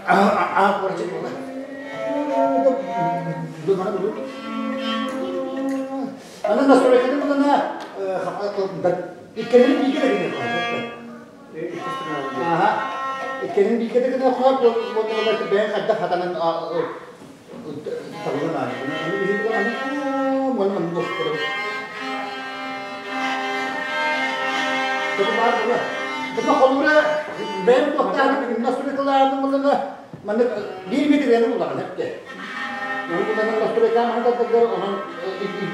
Аа, буола. Аны настройканы булана иккенин бииргэ да гына Аха. Иккенин бииргэ да гына хоот буолла бэйэн хайдах хатанан табылын ааны. Аны аны бу Холура бэйэн туохтаахын настройкалаабын булана маннык биир метрени булаҕын эпте. Оны буланан настройкаан хататар онон икки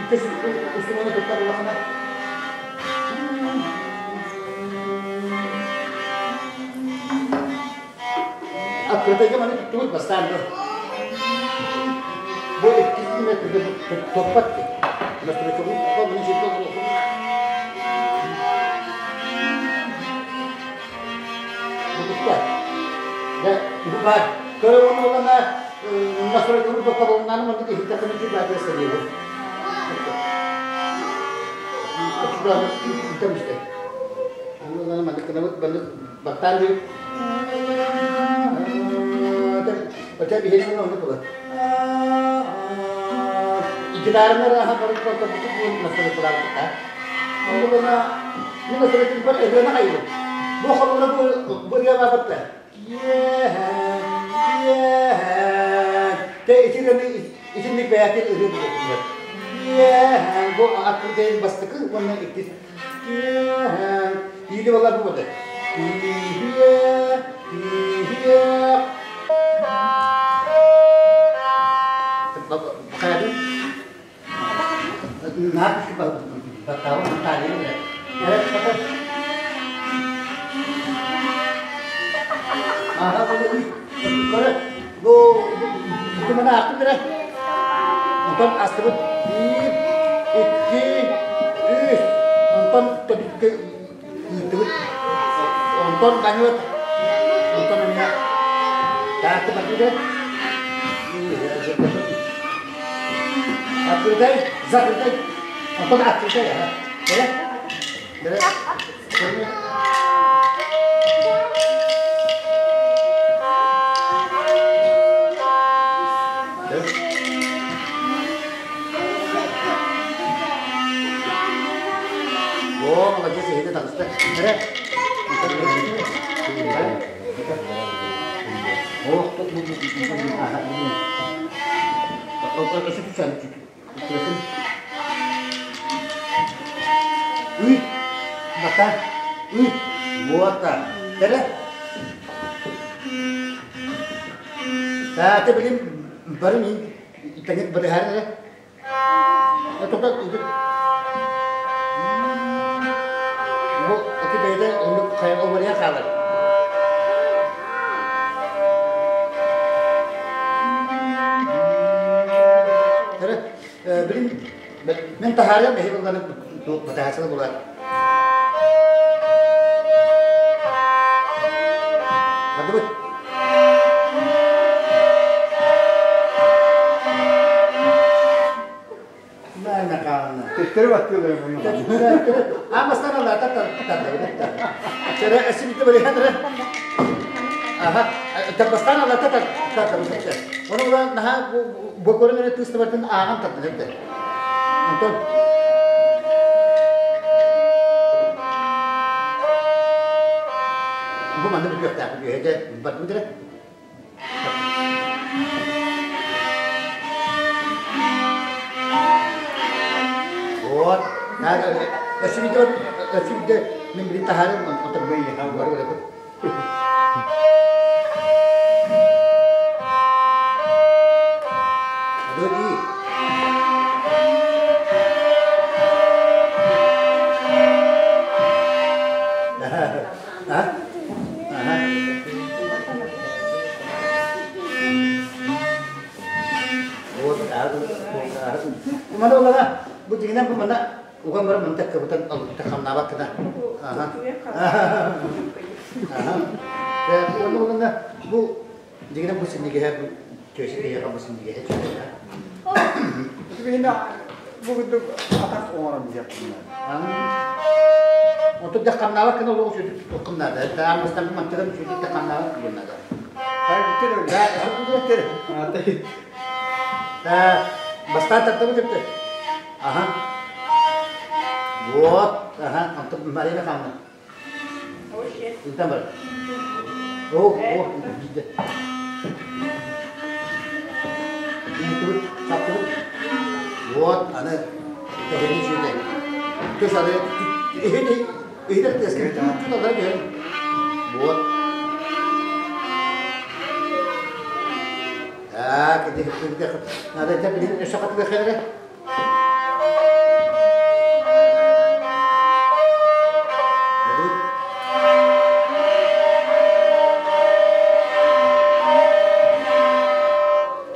устунаны туттар улахана. Открытайга маны туттубут бастаан бу. Бу иккис метрге топпат. Настройкабын маны жерге Бу баар. Көрө ону настройкабын топпатылыннаны маннык иһиттэххинэ үчүгэй баатыр Үтэмистэ. Маннык гынабыт, маннык баттаан диир. Оча биһиги оннук буолар. Гитараны аха барыт болтоппутук буолун настройкалаабыт. Онно мин настройкабар ырыаны хайыбын. Бу холура бу ырыа баабатта. Киэһэ, киэһэ. Тэ ити ырыаны итинник бэйэтин ырыа буолуохтугар. Киэһэ, бу открытый бастакы уонна иккис. Киэһэ, или балар бу бата. Киэһэ, киэһэ. Хайатын? Наар баттаабы таалиын Аха, көрө, бу бу аахтым эрэ. Онтон астыбыт биир, икки, үс. Онтон төбүккэ ыыттыбыт. Онтон баньыат, онтон эмиэ таатты бардыта. Открытай, закрытай. Онтон открытай, ага. Бere, бere, бere. О, молодец, эһиги таҕыста. Бere. Ох, Үй, бата, үй, буота. Бere. Таата билим бары мин итеңет бырыһар эрэ. Тота бу ити бэйэтэ оннук хайа обарыйа хаалар. Эрэ билим мен таһаарыам эһи булланы батаһааччылы булар. Бардыбыт. Төттөрү баттыылар буну. Амастан алата Чere эсимите бери Аха, Табастан алата тартабыт. Оны ула наха бу көрүнөр тыстыбатын ааган тартын. Антон Бу манны бүтүөхтээх бүһэдэ бардыбыт эрэ. Вот. Өсүбүтэ өсүбүтэ мин билин таһаарым онтон бары барабыт. Дии. А? Ага. Вот, Мана олара бу дигинен бу мана уган бара мында кыбытан тахамнабат кына. Ага. Ага. Оны олана бу дигинен бу синниге бу төсү бу синниге. Бина бу атак оңорон диэхпин. Оту да камнабат кына олугу сүтүп туккуннада. Таамыстан мантыгын сүтүп да камнабат кыбыннада. Да, бастаан тартабыт эптэ. Аха. Вот, аха, онтон Марина хаалла. Интан бар. О, о, биирдэ. Иитибит, саптыбыт. Вот, аны тэһэни сүөдэ. Төс аны иһин иһин тыаска түт алар түһэн. Вот. Так, иди надо это билин өссө хатылыах эрэ.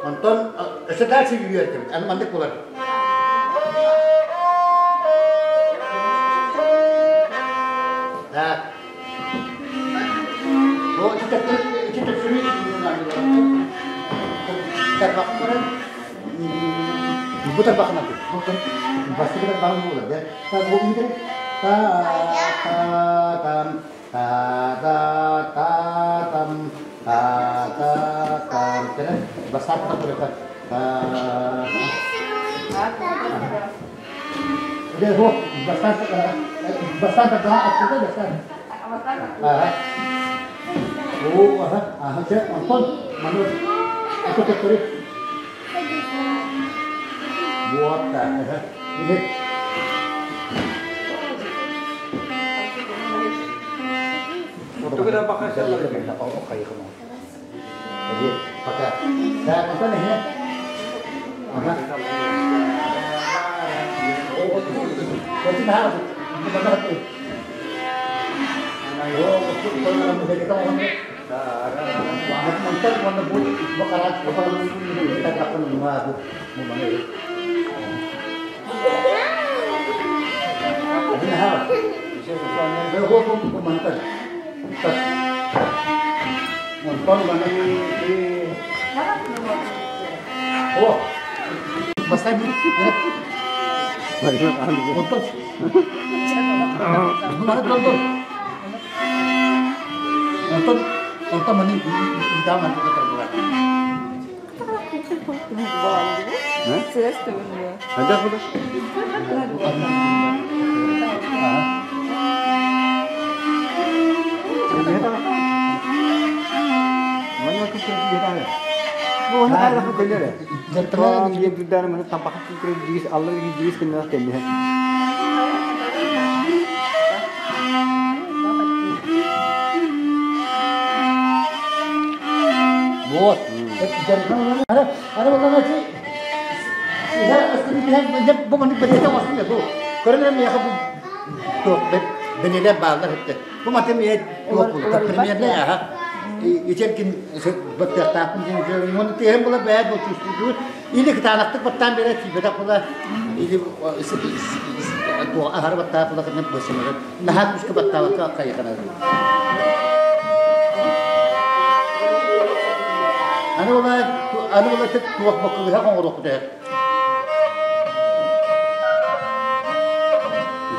Онтон өссө дальше үөрдүбүт. Аны маннык булар. Так. Бу ити төксүрү тарбахын баран бу тарбахын бастакы тарбахын буолар да бу иитэр та та там та та та там та та там бастакы тарбахын та бастаан тарбаха аттыта бастаан Оо, аха, аха, чэ, онтон маны ото төттөрү. Вот так, аха. Или Пока. Так, онтон иһэ. Аха. Онтон онтон маны идаан турбулар. Вот. Ара балана чи бу маннык бэлиэтэ оҥостун бу көрөн миэхэ бу туох бэнилэр бааллар этте бу маты миэ туох булта примерно аха ичеркин баттыахтаахпын диэн уонна тиэһэн була бэйэ бу чувствуют или кытаанахтык баттаан бере тиийбэтэх була или аһары баттаах була кытын бысымыры наһаа күүскэ баттаабакка хайыханар аны була аны була туох боккылыһа оҥоруохпут эһэ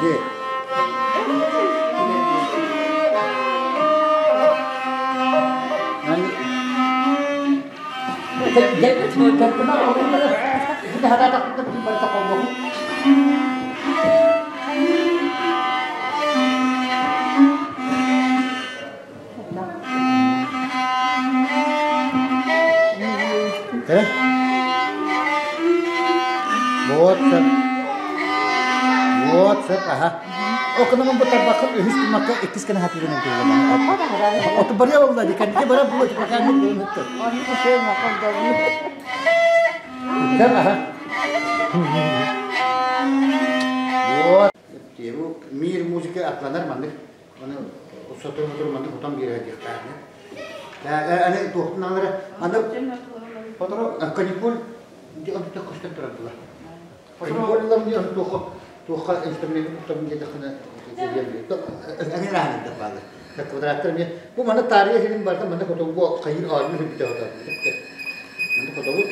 Где? Вот сөп. Вот сөп, аха. Окунаман бу тарбахын үһүс гыммакка иккис гына хатыырынан туолла. Оту барыа болла ди кэнники бара була Аха. Вот. Бу мир музыка атланар маннык. Аны сотору маннык утан биэрэ диэхтээх. Аны туохтун алара аны каникул ди көстөн турар була. Каникуллар ди туохо туохха инструмент уктан диэтэххинэ аңыраан баалы. Квадраттар мен бу маны тария хилин барда маны хотогу хайыр аалны хүбүтэ хота. Маны хотогу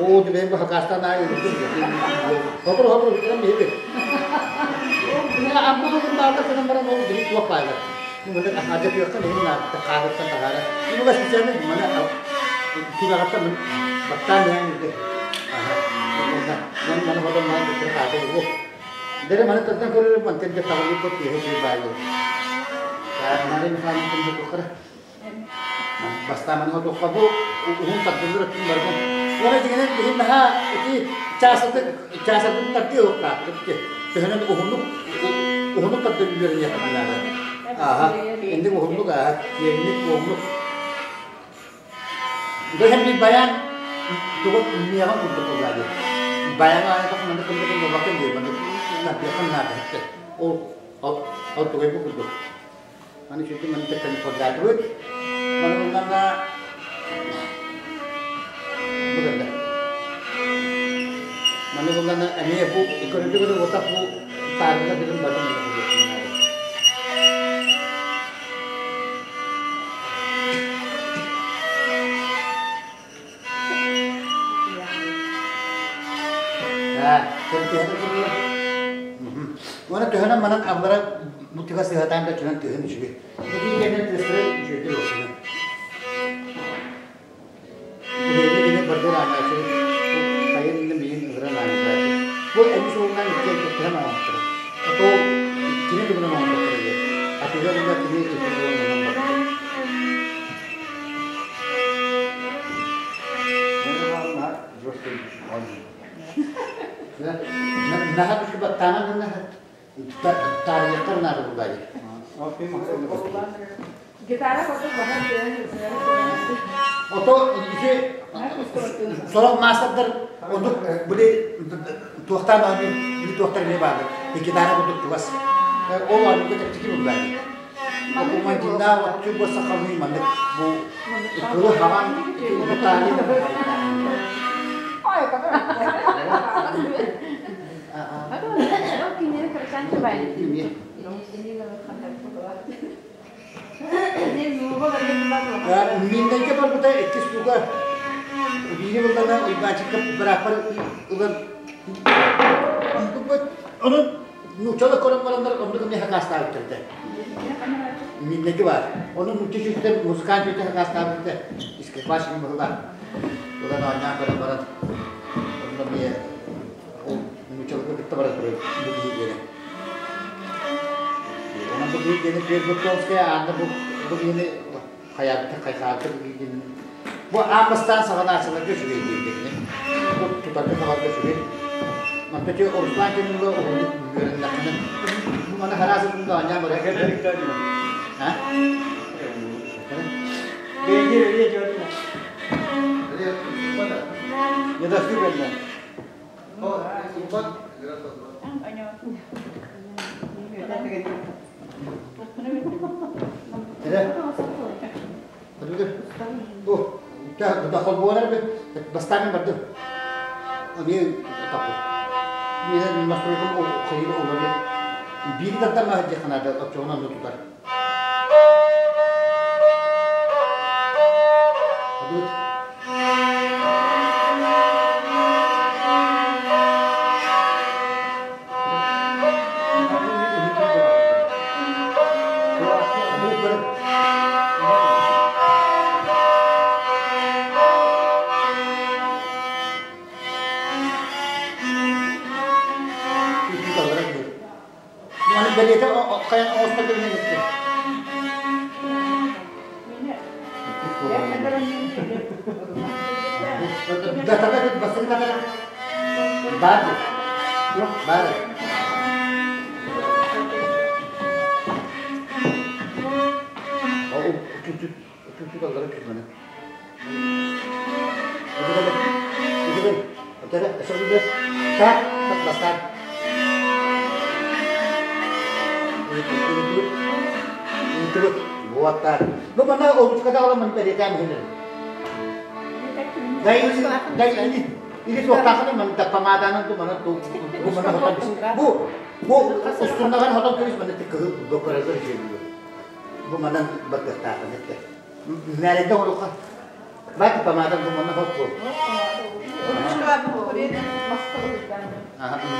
Оо, дебен бу хакастан ай. Хотор хотор бүтэн бэби. Амма бааллар гынан баран ол били туох бааллар. Маны адьапыахха иһин наадата хаарыттан таһаара. Бу специально маны түгэҕиттэн баттаан иһэн үрдэ. Маны маны хотон маны төттөрү хаата буолуо. Дэрэ маны тантан көрөрүм мантан дэ таҕыллыбыт киһи үчүгэй баайы. Мария Михайловна туххара. Бастаан маны хотуохха бу уһун тардыллар өттүн барытын. Уонна дьиҥинэн биһи наһаа ити чаасатын чаасатын тардыы уохтаах. Төһөнөн уһуннук уһуннук тардыы үөрэниэххэ наада. Ааһа, инник уһуннук ааһа, киэҥник уһуннук. Бэһэн bir баян тугу миэҕин курдук буолла дии. Баян аайы маннык курдук буолбаккын дии, маннык тардыаххын наада. Ол ол тугай бу курдук. Маны сүрдүн маны тэттэн хордаатыбыт. Маны булланна бу кэллэ. Маны булланна эмиэ бу көрүллү уотах бу таарыга билин батын Уонна төһөнөн манан аллара мутуга сыһатаан да түһэн тыһын үчүгэй. Ити кэннэ тыастара үчүгэйдик олорсунар. Бу кини бардыр ааннааччы хайын иннин билин ыгыран ааннааччы. Бу эмис уолунан икки туттаран оҥоһуктара. Ото кини тугунан оҥоһуктара диye. Атыыга уонна кини икки тугунан барбыта. Наһаа күчү баттаанан таарыйахтар наада буллаайы. Гитара курдук баһан Ото ити сорох маастардар оннук били туохтаан оонньуу били туохтар эмиэ бааллар. Гитара курдук чугас. Ол оонньууга чэпчэки буллаайы. Документиннаах отчу бу сахалыы маннык бу кылы хаван утаали Миннайга барбыта иккис туга биири буллана Уйбаанчыкка бырааппар ылан Онон нууччалар көрөн бараннар оннук эмиэ хакаастаабыттар этэ. Миннэги баар. Ону нуучча сүүстэн музыкант үтэ хакаастаабыт этэ. Скрипач быһылаах. Ылан оонньоон көрөн баран онно эмиэ ол нууччаларга кытта баран турар бу киһи диэнэ. Онон бу киһи диэни Петр Томская аанда бу бу киһини хайаабыта хайхаабыта бу киһи Бу аан бастаан саҕалааччыларга үчүгэй диэбитэ Бу тутарга хабарга үчүгэй. Онто ти Руслан кэмҥэ уһуннук үөрэннэххинэ бу маны хараас ытында оонньоон барар. А? Не дошли бэллэ. Бастаан бардым. Эмиэ таппыт. Миэнэ настройкам хайыыр олорор. Биир тардан маһырдьаххына да оччоҕуна онно тутар. Бэлиэтэ хайан оҕуста кэбиһэн иттэ. Датата бастакы татара баар баар. Чуть-чуть аллара кирмene. Так, так, бастар. Вот так. Ну, мана олучкада аламын бәлетәм хилер. Дай дай или или туохтаахына маны да помаданан бу мана бу мана хотон бу бу устуннаган хотон кебис маны кыһыл докорозор жебилер. Бу манан бардыктаахын этте. Мээрэнде оруха. Баки помада бу манна хот буол.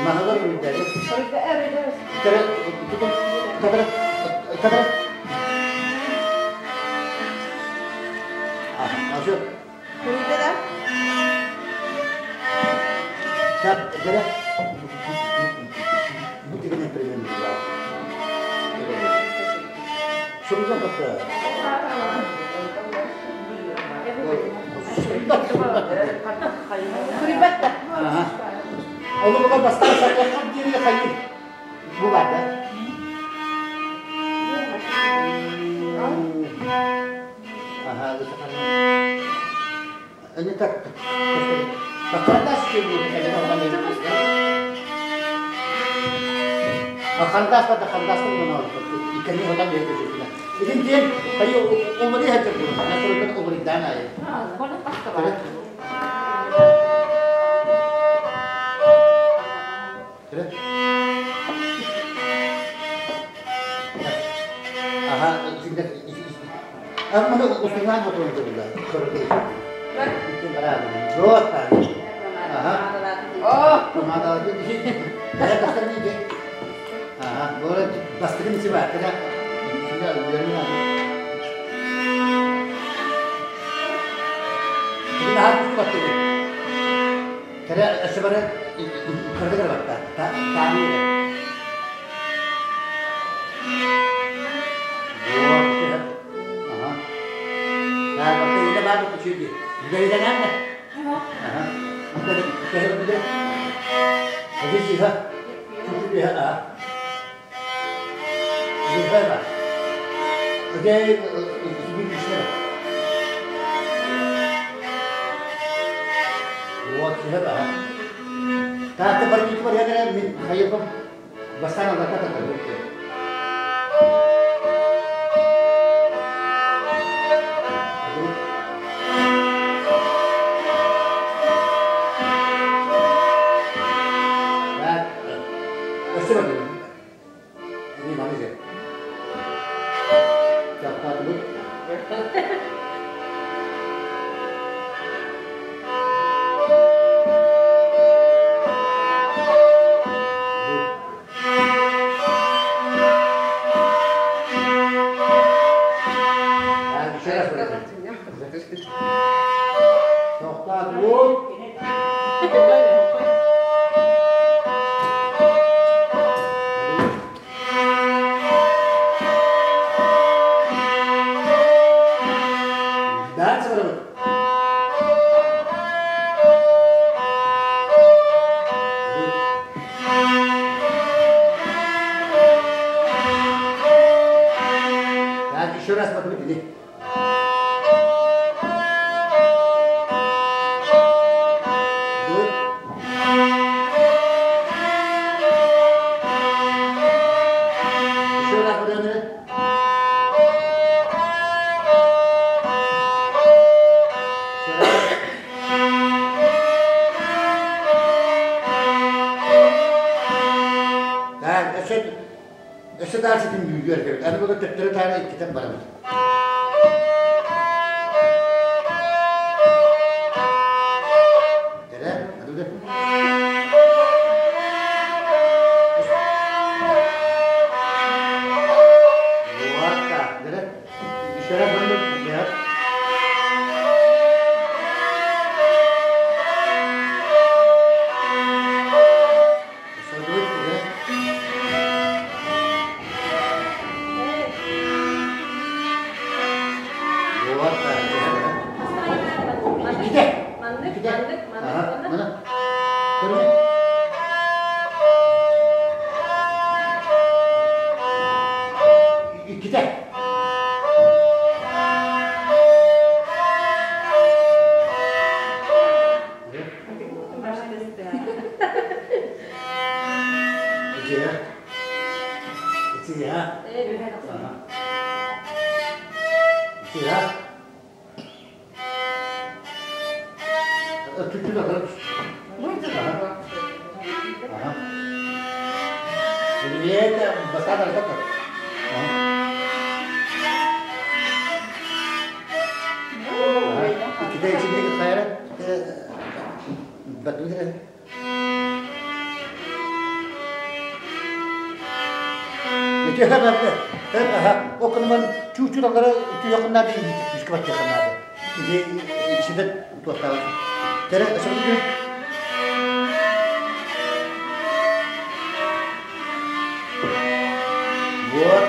Маһалар үрдәри. Кere kadar kadar. Ашу. Сап, кere. Бу деген пример. Шумза бата. Onu bukan бастан сатқан дері қайыр. Бу бар да. Ага, это так. Бакандас Хандас бата хандас мына икени хотам берди жүгүнө. Идин диэн хайы умри хатыр бу. Насырдан умри дан ай. Аха, Amma usungan hoton tulla. Korte. Ikin bara. Rota. Aha. Oh. Помада. Kaya kasar ni je. Aha, boleh bastırın içi var. Kada Ini harus waktu ini. Kada sebenarnya kerja waktu. Tani. Aha. Nah, waktu ini baru kecil dia. Dari mana? Aha. Dari dari Jadi sih ha. Cukup ya. Jadi ha. Jadi bir şey. Вот сюда. Таата бар кит бар ядра мин хайып бастан алла та та Так, спасибо. Ini manis ya. Siapa tuh? Так, еще раз покрутили. Еще раз подожди. Еще раз. Так, өссө дальше ким бүйгөр керек. Аны буга төттөрө тары иккитен барабыт. Тере, аны Вот так, тере. Еще раз будем делать. Еще будет, тере. Вот так, тере. Икките. Икките. Ага, мына. Көрүнө. Икките. Икки. Икки, ha. Ага. Икки, ha. Түттү да кырып. Ага. Привет, баста да так. Ага. Икките. Бардыбыт Окунман чуучулалары түйөкуннады күүскэ баттыахыннаады. Ити сидет туоттаабат. Тере өсөбүтүн. Вот.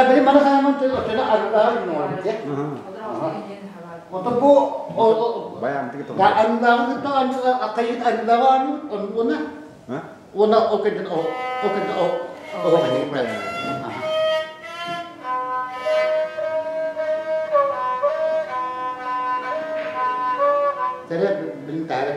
Били маны хааман отчоно арылааҕы оҥорбут Онтон бу арылааҕы кытта аккайыт арылааҕы оонньуут уонна уонна ол кэнтэн ол кэнтэн ол Тере билин таары.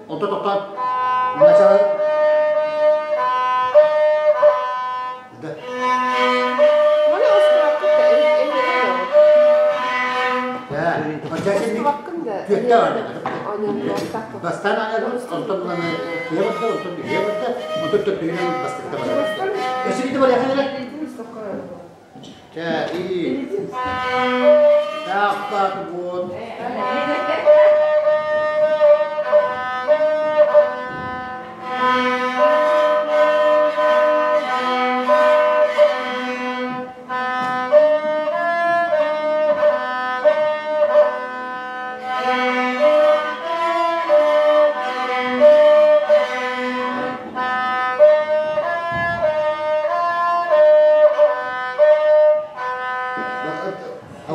Онто тохтоон начало да. Бастан онтон киһи онтон киһи онтон төттүгүнэн бастыкта бар. Өсүбүтү бар яханара. Чэ, и. Таахтаат буот.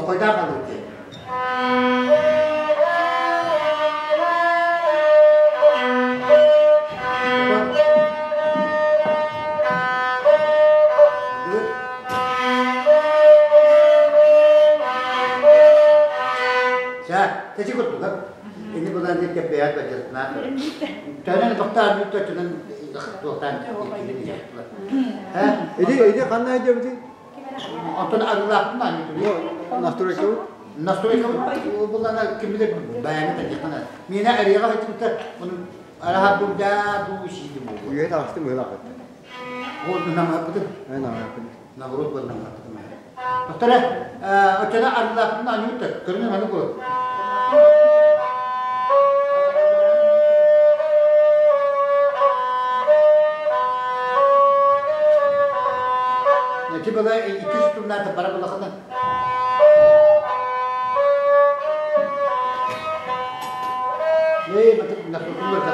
Хойдаах алыты. Тэчи курдуга. Ини булан дип кеппеят бажыртна. Төнөн токтаан бүттөчүнөн туохтаан. Иди иди ханна иди Онтон арылаахтын анньытын. Настройка. Настройка булана ким билер баяны тадихана. Мина арига хачыта оны араха дуда ду шиди бу. Уе тагысты мыла кытты. Ол нам хапты. Ай нам хапты. Наоборот был нам хапты. Доктора, очана арылаахтын анньыта. Көрүнө маны бу. Типа икки сутумната бара булахана. Эй, баты настройка.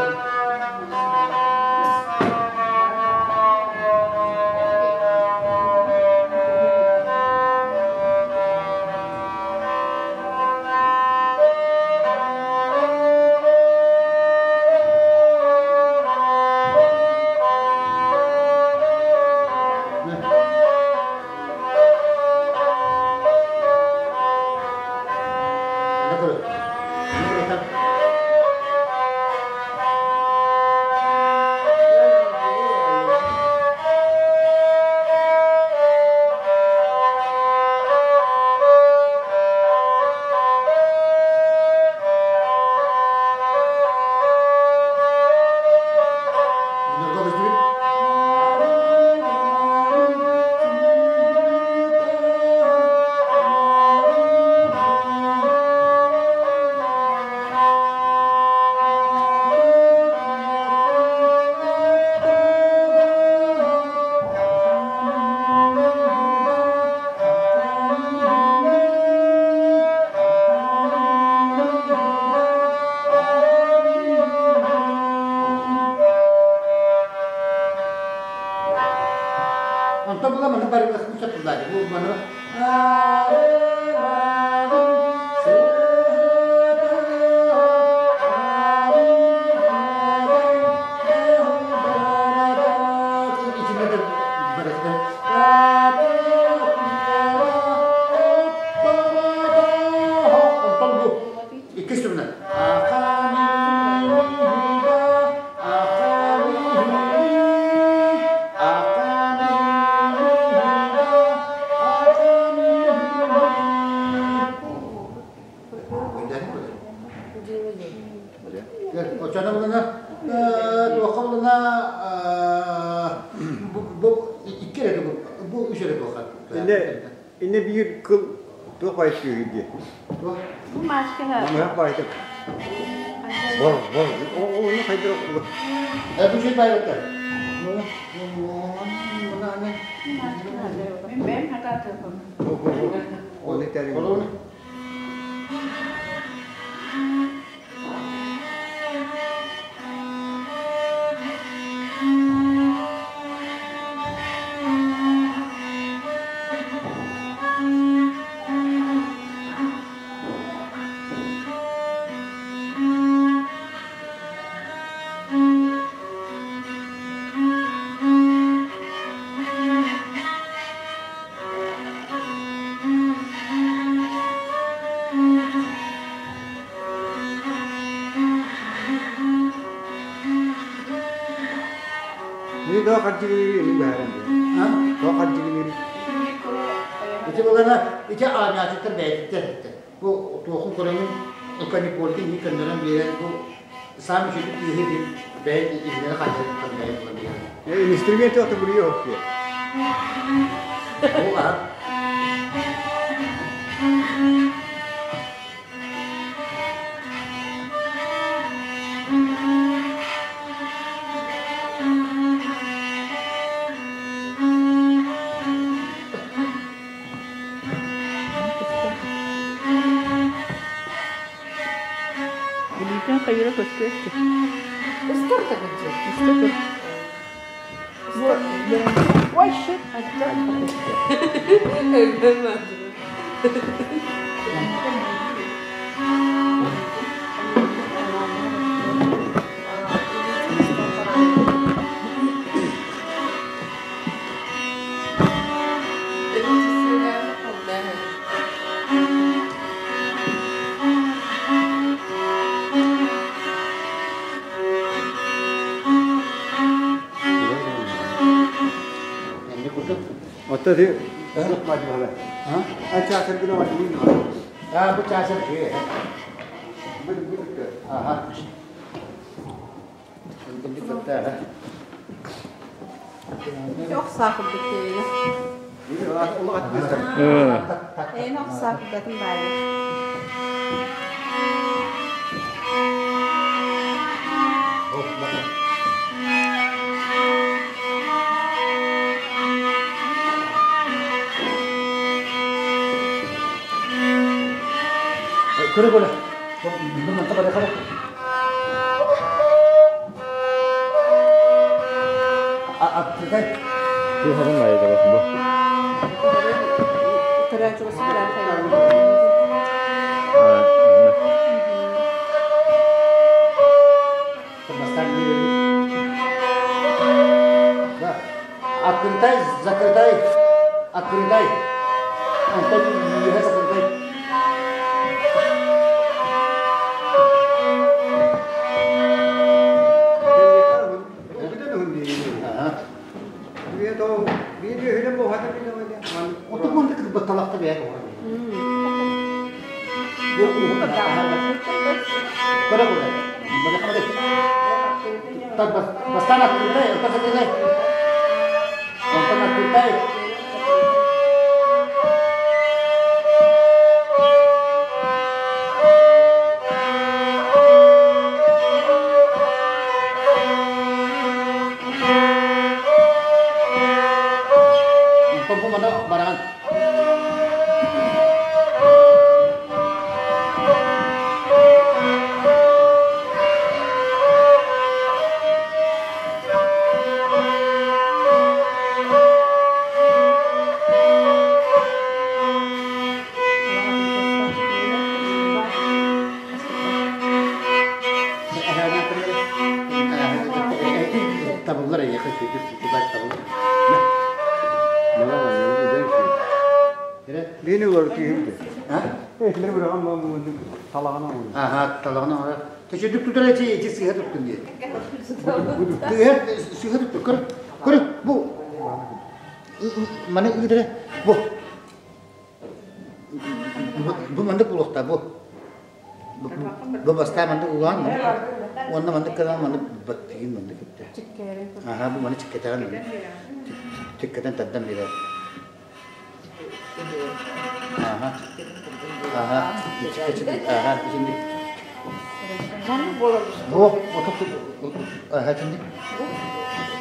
Бу маны Онтон бу иккис түмүнэн Оччоно булана туохха булана бу икки эрэ бу үс эрэ туохха. Инне инне биир кыл туох баайы дии. Бу маскаҕа Мамыһах баайы. Бор бор. Ону хайдах Бу чүй байрактар. Мен бэйэм хатаатыахпын. Оны тәрин. Олур. Ni doo харчыгыныри ni бааран. А? Доо харчыгыныри. Ити булана ити аанньаачыттар бэйэтиттэр эттэр. Бу туохун көрөҥүн каникулга ии көннөрөн биэрэн бу саам үчүгэй киһи диэн бэйэ иһинэн хаалларыттан бэйэ була биэрэр. Инструмент ото буруйу хоккей. Бу аһа Билиитин хайыра көстүөччү. Ыстар да кырдьык. Истэ тур. Ой, shit. Эмне курдук. Отто ти мать бала. А? Анча сыргына мать ни. А, бу чаасар үчүгэй. Бу бу. Аха. Инник кытта. Ох саахырбыт тиэйэ. Ни олох атмыстар. Эйин ох саахырбатын баайы. Көрө көрө. Бу манта бара хара. А а ты Тыаһарын айдабат бу. Көрөөчүгү сыгыран хайы. Да. Открытай, закрытай, открытай. Антон, не закрытай. Ага. Оту манда кытбы талакта бәйәк Көрө көрө. Бара хара. Так бас бастан открытай, антон закрытай. Антон открытай. Антон бу манда баран. Итини улар киһи. А? Этилер бир ам талағына олар. Ага, талағына олар. Төшөдүк тутар эти эти сыһа туттун дии. Тыһа сыһа туттун. Көр, көр, бу маны ыдыра бу. Бу мандык булуохта бу. Бу бастаа мандык улаан уонна мандык кынан мандык баттыгын мандык кытта. Аха, бу маны чиккетеген чиккетен тардан берер. Аха. Аха. Аха, şimdi. Bu, otur, aha şimdi.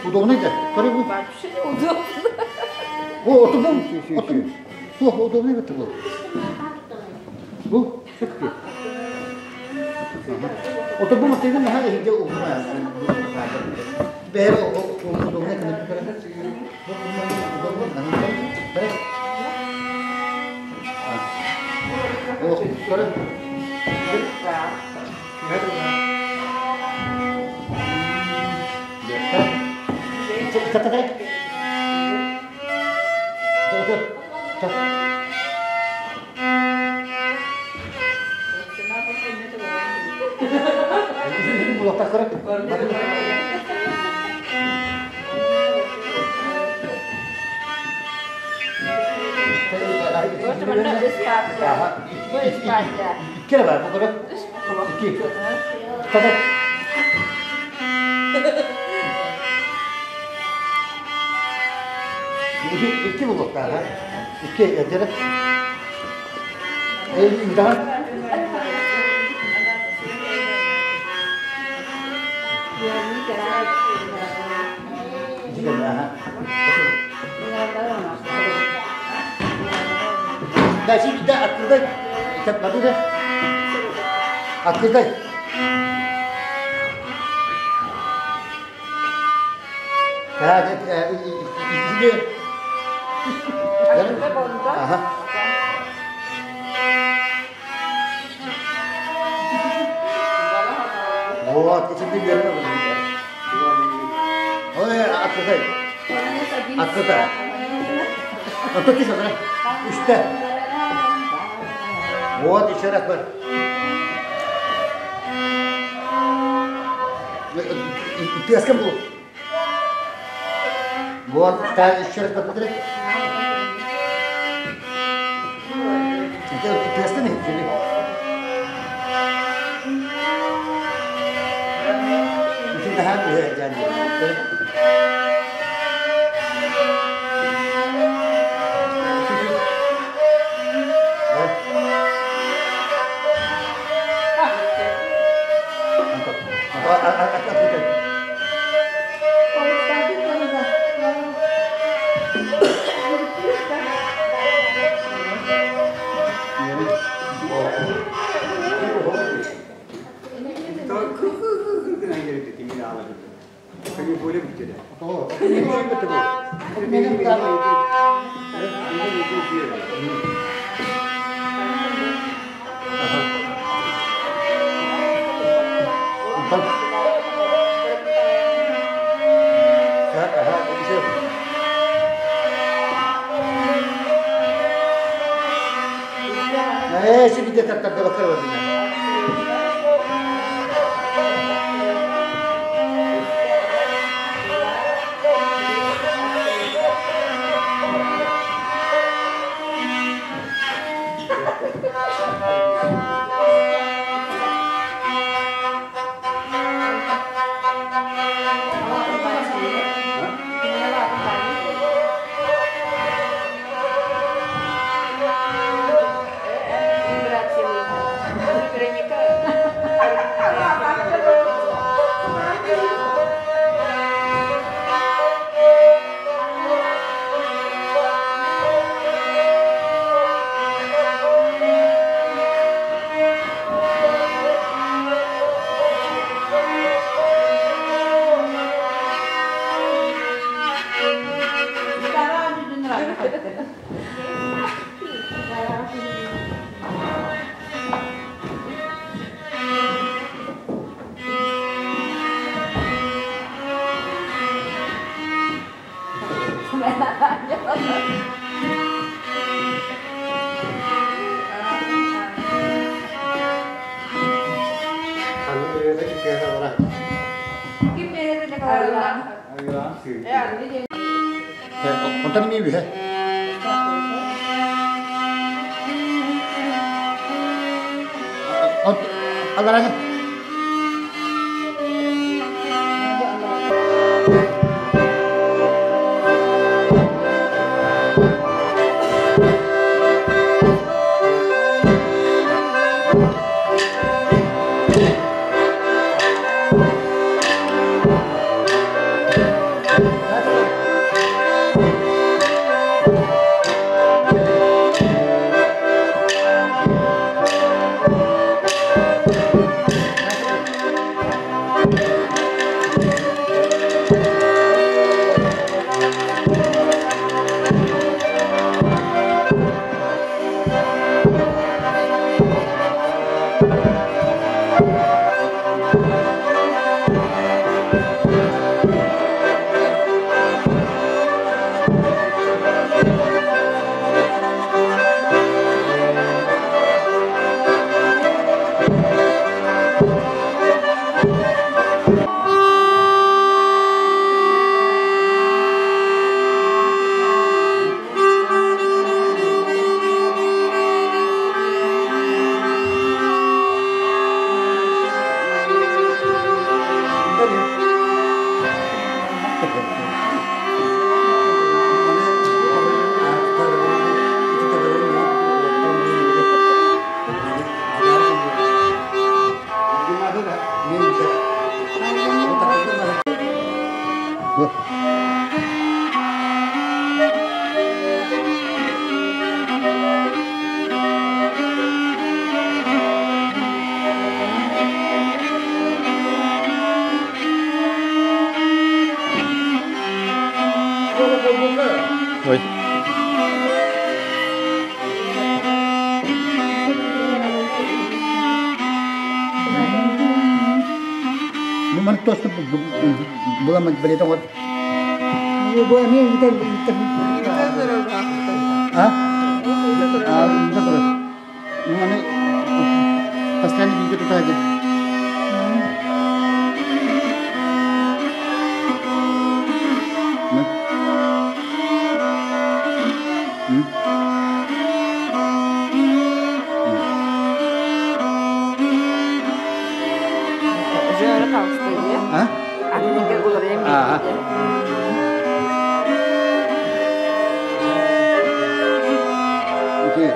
Удобно да? Көрө бу. Вообще неудобно. Бу отур бу. Отур. Бу удобно бит бу. Бу сөпкө. Отур бу мастыгын наха иһде угуна. Бэр удобно кына көрө. Бу удобно. Бэр. О, көрө. Tata. Kere var bu kadar. İki. Tata. İki, iki bulduk daha. İki yeter. E, daha. İki de daha. Da şimdi de aklında kitapları da aklında. Ha, iki. Aha. Вот, içinde bir yerine buldum. Ой, открытай. Открытай. А то ты что, Üçte. Вот, еще раз бар. Ты с кем был? Вот, та, еще раз посмотри. Ты с кем Daha güzel ماشي بدي تبدا بكره ولا Онтон эмиэ үһэ. Аллараны. Ой. Бу маннык тост буламмыт билетен вот. Бу эмиэ итер итер. А? А, да турар. Ну, аны постоянно бииргэ тутаайдыр. А? А. Окей.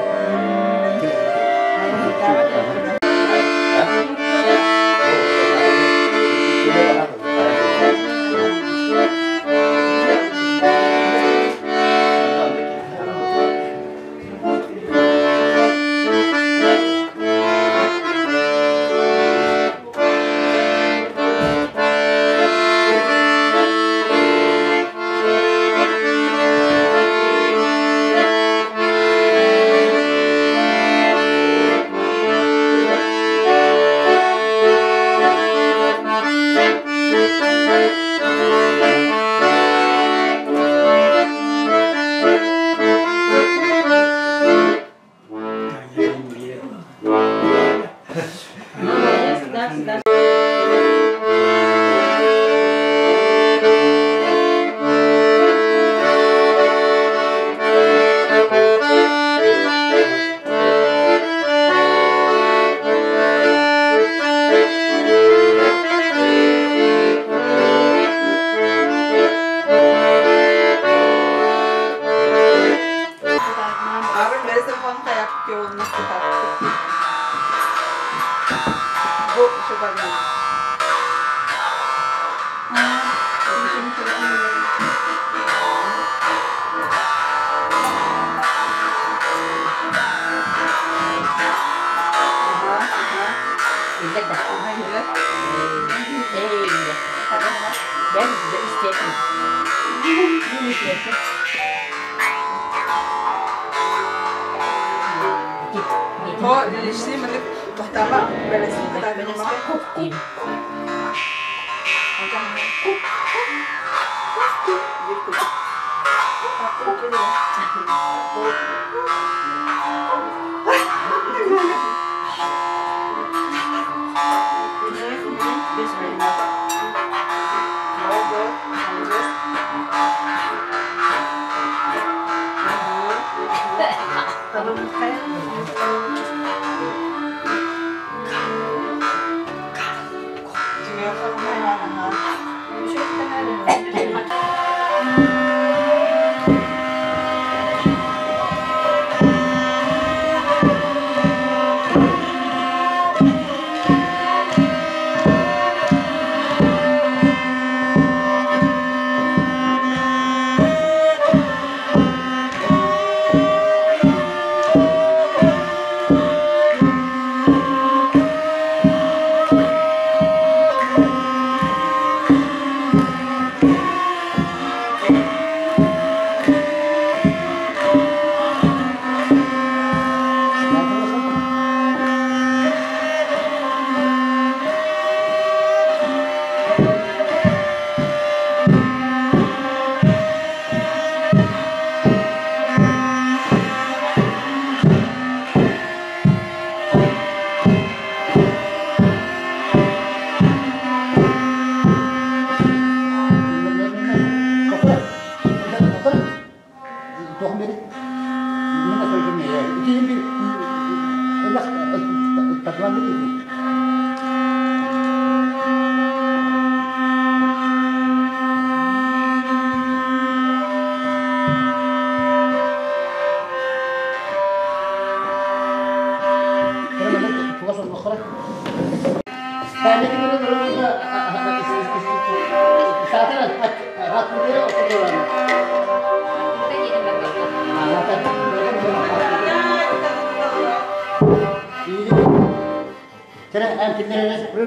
Татламмыт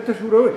Это шуровый.